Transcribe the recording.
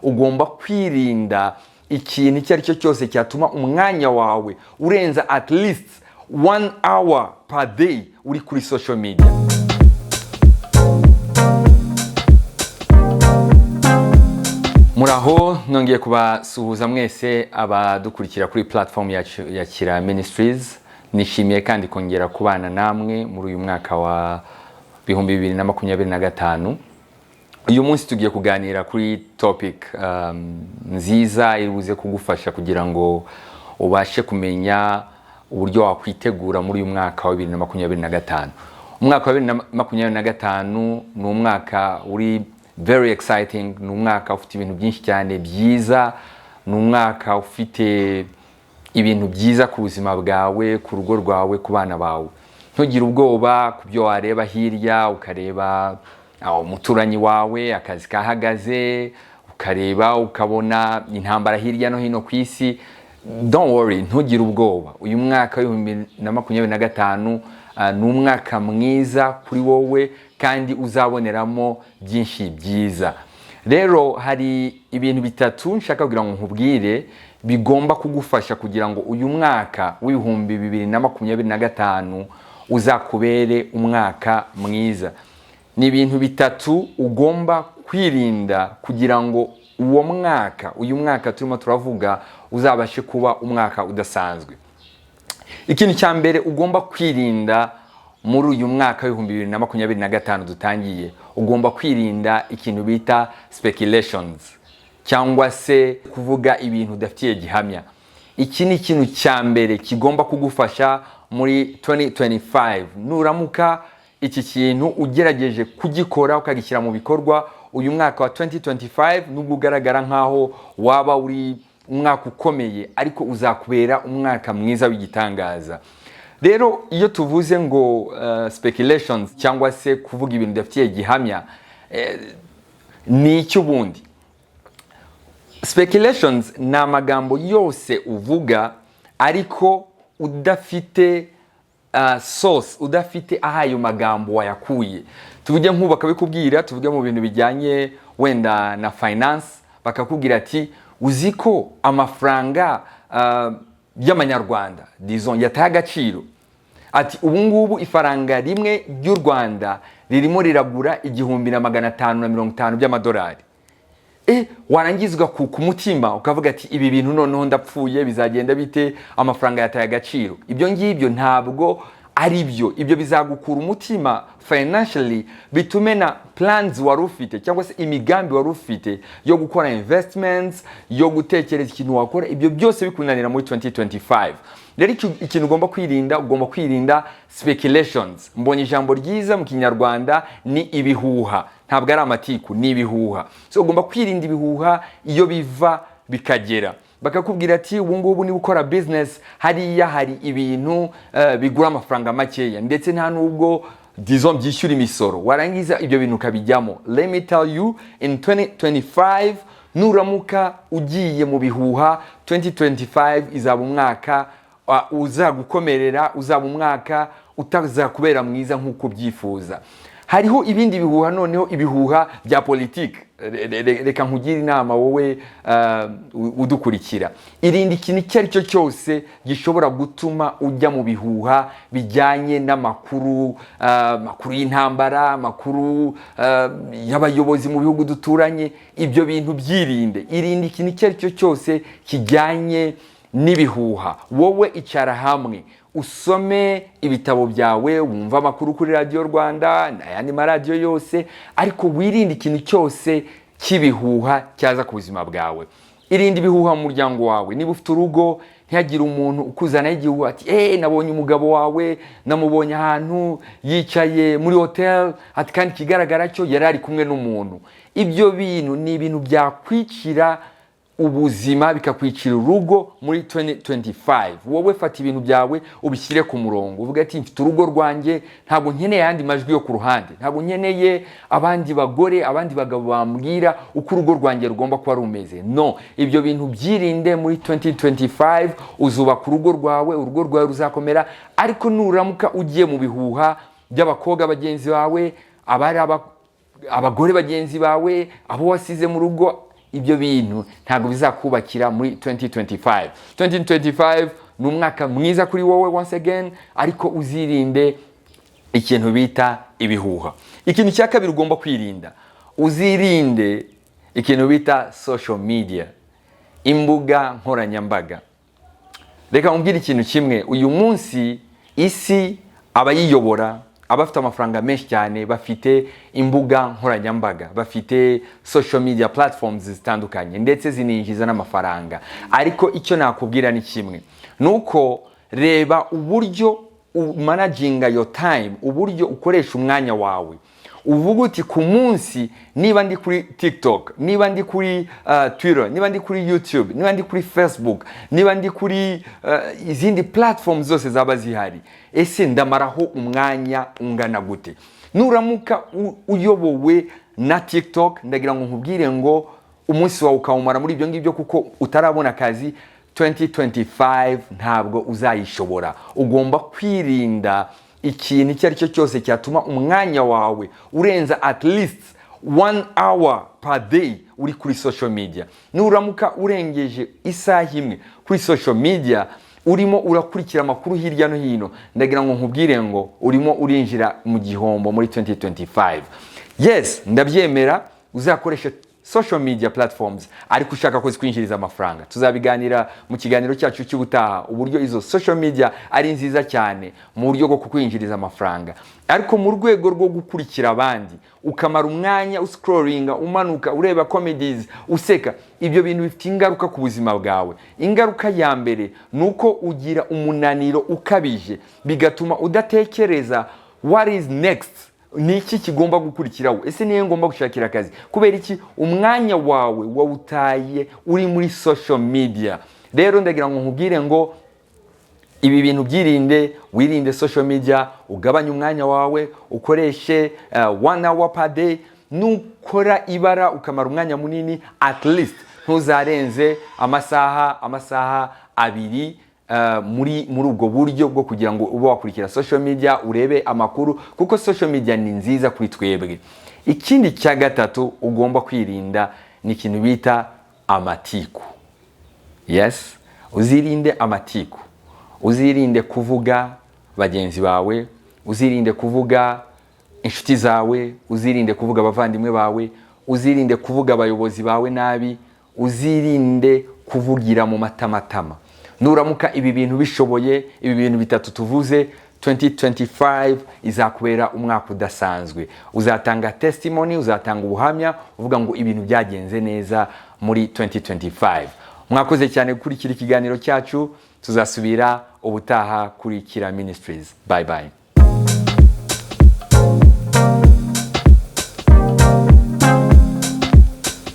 Ugomba kwirinda ikintu icyo ari cyo cyose cyatuma umwanya wawe urenza at least one hour per day uri kuri social media. Muraho, nongeye kubasuhuza mwese abadukurikira kuri platform yacu ya Kira Ministries. Nishimiye kandi kongera kubana namwe muri uyu mwaka wa 2025. Uyu munsi tugiye kuganira kuri topic nziza iri buze kugufasha kugira ngo ubashe kumenya uburyo wakwitegura muri uyu mwaka wa 2025. Umwaka wa 2025 ni umwaka uri very exciting, ni umwaka ufite ibintu byinshi cyane byiza, ni umwaka ufite ibintu byiza ku buzima bwawe, ku rugo rwawe, ku bana bawe. Ntugire ubwoba ku byo wareba hirya, ukareba aho umuturanyi wawe akazi kahagaze, ukareba ukabona intambara hirya no hino ku isi. Don't worry, ntugire ubwoba. Uyu mwaka wa 2025 ni umwaka mwiza kuri wowe kandi uzaboneramo byinshi byiza. Rero hari ibintu bitatu nshaka kugira ngo nkubwire bigomba kugufasha kugira ngo uyu mwaka wa 2025 uzakubere umwaka mwiza. Ni ibintu bitatu ugomba kwirinda kugira ngo uwo mwaka, uyu mwaka turimo turavuga, uzabashe kuba umwaka udasanzwe. Ikintu cya mbere ugomba kwirinda muri uyu mwaka wa 2025 dutangiye, ugomba kwirinda ikintu bita speculations, cyangwa se kuvuga ibintu udafitiye gihamya. Iki ni ikintu cya mbere kigomba kugufasha muri 2025. Nuramuka iki kintu ugerageje kugikora, ukagishyira mu bikorwa, uyu mwaka wa 2025, nubwo ugaragara nkaho waba uri umwaka ukomeye, ariko uzakubera umwaka mwiza w'igitangaza. Rero iyo tuvuze ngo speculations cyangwa se kuvuga ibintu bidafitiye gihamya, ni iki ubundi? Speculations ni amagambo yose uvuga ariko udafite source, udafite aho ayo magambo wayakuye. Tuvuge nk'ubu bakabikubwira, tuvuge mu bintu bijyanye wenda na finance, bakakubwira ati: "Uzi ko amafaranga y'amanyarwanda, disons, yataye agaciro?" Ati: "Ubu ngubu ifaranga rimwe ry'u Rwanda ririmo riragura 1550 by'amadolari." Warangiza ugakuka umutima, ukavuga ati: "Ibi bintu noneho ndapfuye, bizagenda bite? Amafaranga yataye agaciro." Ibyo ngibyo ntabwo ari byo. Ibyo bizagukura umutima financially, bitume na plans wari ufite cyangwa se imigambi wari ufite yo gukora investments, yo gutekereza ikintu wakora, ibyo byose bikunanira muri 2025. Rero ikintu ugomba kwirinda, ugomba kwirinda speculations. Mbonye ijambo ryiza mu Kinyarwanda, ni ibihuha. Ntabwo ari amatiku, ni ibihuha. So ugomba kwirinda ibihuha iyo biva bikagera. Bakakubwira ati: "Ubu ngubu niba ukora business hariya, hari ibintu bigura amafaranga makeya, ndetse nta nubwo, disons, byishyura imisoro." Warangiza ibyo bintu ukabijyamo. Let me tell you, in 2025, nuramuka ugiye mu bihuha, 2025 izaba umwaka uzagukomerera, uzaba umwaka utazakubera mwiza nk'uko ubyifuza. Hariho ibindi bihuha noneho, ibihuha bya politiki. Reka nkugire inama wowe udukurikira: irinde ikintu icyo ari cyo cyose gishobora gutuma ujya mu bihuha bijyanye n'amakuru, amakuru y'intambara, amakuru y'abayobozi mu bihugu duturanye. Ibyo bintu byirinde. Irinde ikintu icyo ari cyo cyose kijyanye n'ibihuha. Wowe icara hamwe, usome ibitabo byawe, wumve amakuru kuri Radiyo Rwanda n'ayandi maradiyo yose, ariko wirinde ikintu cyose cy'ibihuha cyaza ku buzima bwawe. Irinde ibihuha mu muryango wawe. Niba ufite urugo, ntihagire umuntu ukuzanaho igihuha ati: "Nabonye umugabo wawe, namubonye ahantu yicaye muri hotel," ati: "Kandi ikigaragara cyo yari ari kumwe n'umuntu." Ibyo bintu ni ibintu byakwicira ubuzima, bikakwicira urugo muri 2025. Wowe fata ibintu byawe ubishyire ku murongo, uvuge ati: "Mfite urugo rwanjye, ntabwo nkeneye ayandi majwi yo ku ruhande, ntabwo nkeneye abandi bagore, abandi bagabo bambwira uko urugo rwanjye rugomba kuba rumeze." No, ibyo bintu byirinde muri 2025. Uzubaka urugo rwawe, urugo rwawe ruzakomera. Ariko nuramuka ugiye mu bihuha by'abakobwa bagenzi bawe, abari abagore bagenzi bawe, abo wasize mu rugo. Ibyo bintu ntabwo bizakubakira muri 2025. 2025 ni umwaka mwiza kuri wowe once again, ariko uzirinde ikintu bita ibihuha. Ikintu cya kabiri ugomba kwirinda, uzirinde ikintu bita social media, imbuga nkoranyambaga. Reka nkubwire ikintu kimwe: uyu munsi isi, abayiyobora, abafite amafaranga menshi cyane, bafite imbuga nkoranyambaga, bafite social media platforms zitandukanye, ndetse zininjiza n'amafaranga. Ariko icyo nakubwira ni kimwe, ni uko reba uburyo umanaginga your time, uburyo ukoresha umwanya wawe. Uvuga uti: "Ku munsi, niba ndi kuri TikTok, niba ndi kuri Twitter, niba ndi kuri YouTube, niba ndi kuri Facebook, niba ndi kuri izindi platform zose zaba zihari, ese ndamaraho umwanya ungana gute?" Nuramuka uyobowe na TikTok, ndagira ngo nkubwire ngo umunsi wawe ukawumara muri ibyo ngibyo kuko utarabona akazi, 2025 ntabwo uzayishobora. Ugomba kwirinda ikintu icyo ari cyo cyose cyatuma umwanya wawe urenza at least one hour per day uri kuri social media. Nuramuka urengeje isaha imwe kuri social media urimo urakurikira amakuru hirya no hino, ndagira ngo nkubwire ngo urimo urinjira mu gihombo muri 2025. Yes, ndabyemera, uzakoresha social media platforms ariko ushaka ko zikwinjiriza amafaranga. Tuzabiganira mu kiganiro cyacu cy'ubutaha, uburyo izo social media ari nziza cyane mu buryo bwo kukwinjiriza amafaranga. Ariko mu rwego rwo gukurikira abandi, ukamara umwanya uscrollinga, umanuka, ureba comedies, useka, ibyo bintu bifite ingaruka ku buzima bwawe. Ingaruka ya mbere ni uko ugira umunaniro ukabije, bigatuma udatekereza what is next, ni iki kigomba gukurikiraho, ese niyo ngomba gushakira akazi. Kubera iki? Umwanya wawe wawutaye uri muri social media. Rero ndagira ngo nkubwire ngo ibi bintu byirinde, wirinde social media, ugabanye umwanya wawe, ukoreshe one hour per day. Nukora ibara ukamara umwanya munini, at least ntuzarenze amasaha 2 muri ubwo buryo bwo kugira ngo ube wakurikira social media, urebe amakuru, kuko social media ni nziza kuri twebwe. Ikindi cya gatatu ugomba kwirinda ni ikintu bita amatiku. Yes, uzirinde amatiku, uzirinde kuvuga bagenzi bawe, uzirinde kuvuga inshuti zawe, uzirinde kuvuga abavandimwe bawe, uzirinde kuvuga abayobozi bawe nabi, uzirinde kuvugira mu matamatama. Nuramuka ibi bintu bishoboye, ibi bintu bitatu tuvuze, 2025 izakubera umwaka udasanzwe. Uzatanga testimony, uzatanga ubuhamya uvuga ngo ibintu byagenze neza muri 2025. Mwakoze cyane gukurikira ikiganiro cyacu. Tuzasubira ubutaha kuri Kira Ministries. Bye bye.